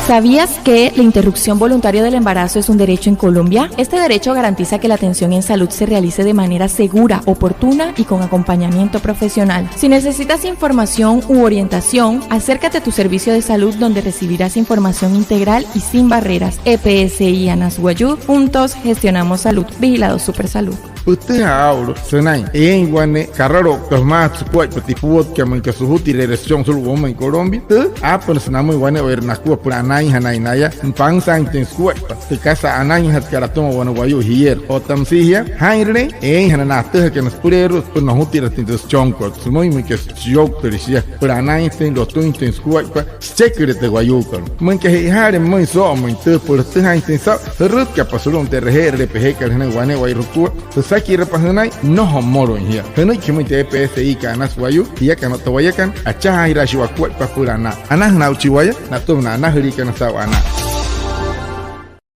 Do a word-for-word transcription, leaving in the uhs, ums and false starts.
¿Sabías que la interrupción voluntaria del embarazo es un derecho en Colombia? Este derecho garantiza que la atención en salud se realice de manera segura, oportuna y con acompañamiento profesional. Si necesitas información u orientación, acércate a tu servicio de salud, donde recibirás información integral y sin barreras. E P S I Anas Wayuu, juntos gestionamos salud. Vigilado Supersalud. Pütüjaa aa'ulu sünain eein wane karaloukta jümaajatü sukuaippa tü ipuwatkat müinka sujutiree erección sulu'u wamüin Colombia. Tü aapünüsü namüin wane'ewai nakua süpüla anainjanain naya, pansaainjatüin sukuaippa tü kasa anainjatkat atüma wane wayuu jierü. Otta müsia jia, jaa'inrüle eeinjana na atüjakana süpüleerua süpüla nojutirajatüin tü süchonkot sümüin, müinka süchiyouktüle shia süpüla anainjatüin, lotüinjatüin sukuaippa sücheküle tü wayuukolüin. Müinka che'ojaale pümüin soo'omüin tü, pütüjaainjatüin saa'u, jürütkapa sulu'umüin tü e'reje'erüle pejekat jünain wane'ewai jukua. Jüsakirapa jünain, nnojo mmolüin jia. Jünüiki jümüin tü E P S I-kat Anas Wayuu, jiakana otta wayakana achajaajiraashii wakuaippa süpüla anaa. Anajüna aa'uchi waya natüma na anajüliikana saa'u anaa.